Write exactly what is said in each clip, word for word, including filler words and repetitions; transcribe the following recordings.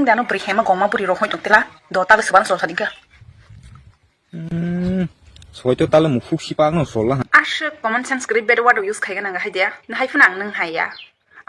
Dano bwrwi khaima gongma bwrwi rok hoi tong tela. Do talo swbano sol sading kha. Hmm, soi to talo mukhuk sipa no sol ha. Aswk common sense kwrwi bad word use khaiga nang hai dia. Na hai phano ang nung hai ya.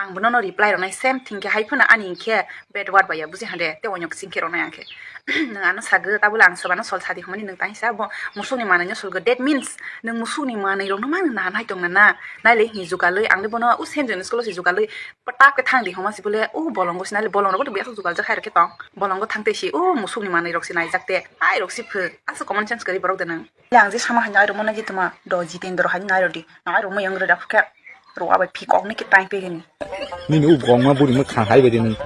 Ang bono no reply rwnai same thing khe hai phano ani khe bad word bai ya buji hande. Te onyok sing khe rwnai ang khe. Nung ano sagwi tabule ang swbano sol sadi hwnmani nung tang sa bo musukni manwi no solgo. That means nung musukni manwi rok no ma nung nahan hai tong na na. Nai le hi jugalwi ang le bono u Saint John school o se jugalwi. Patak khe thang di homa si bole, o bolongo sinai le bolong rogo to biya jugal jak hai rok khe tong. Bolongo thang te si, o musuk ni manwi rok si naijak te, hai rok si phu. Asa common sense kwrwi borok de nang. Yang je sama hai nai rok mano je tuma, do Jitendra hai nai rok di. Nai rok mo yang rok da khe. Ro abai phi kok ni khe tai pe gani. Nini u gongma buri mo khang hai bai de nung.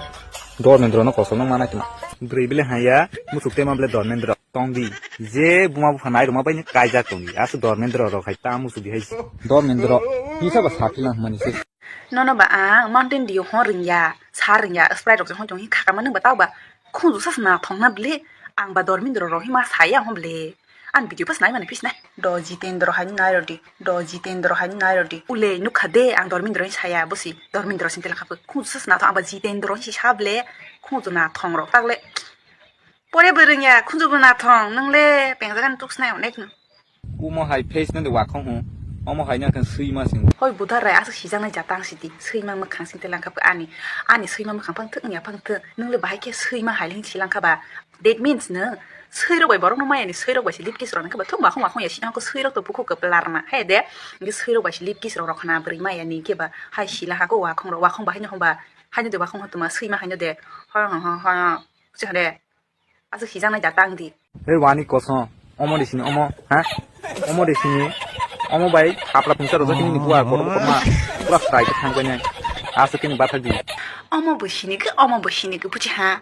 Dormendra no kosom no mana tuma. Bwrwi bile hai ya, musuk te ma bile Dormendra. Tong di. Je buma bupha nai rok ma bai ni kaijak tong di. Asa Dormendra rok hai ta musuk di hai. Dormendra. Hisa ba saphi lang mani se. Nono ba ang Mountain Dew hon ringya, sa ringya, Sprite rok jong hon jong hi khakama nung ba tao ba. Khunju sas na thong na ble, ang ba Dormendra rok hi ma saya hon ble. Ang video pas nai mani pis nai. Do Jitendra hai nai rodi, do Jitendra hai nai rodi. Ule nukha de ang Dormendra hi saya bosi, Dormendra sing tela khapu. Khunju sas na thong ang ba Jitendra hi sa ble, khunju na thong rok tak le. Pore bo ringya, khunju bo na thong, nung le pengjagan tuk snai onek no. Omo hai face no de wakhong hwn. Omo hai no khe swi ma sing. Hoi budar rai aswk sijaknai jatang sidi. Swima mwkhang sing telang kha ani. Ani swima mwkhang phang thwk wngya phang thwk. Nung le bahai khe swima hai ling silang kha ba. That means no swirok bai borok no maya ni swirok bai se lip kiss rok nang kha ba thwk wakhong wakhong ya sini hwnkhe swirok to bukhuk kwpla rwna. Hai de. Nge swirok bai se lip kiss rok rok khna bwrwi maya ni khe ba. Hai sila ha ko wakhong rok wakhong bahai no hwn ba. Hai no de wakhong hwn tuma swima hai no de. Hoi hoi hoi hoi. Chwng de. Aswk hijaknai jatang di. He wani koso, omo de sini omo, ha? Omo de sini, omo bai thapra phungsa rojak nini buar kotor kotorma, pura fry khe thang bai nai. Aswk kini bathak di. Omo bo sini khe, omo bo sini khe, buji ha?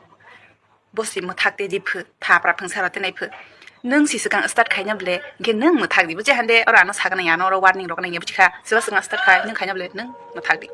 Bosi mwthak te di phu, thapra phungsa rok te nai phu. Nung si swkang start khaina ble, hwnkhe nung mwthak di, buji hande, oro ano saknai ano, oro warning rok nai buji kha, siba swkang start khai, nung khaina ble, nung mwthak di.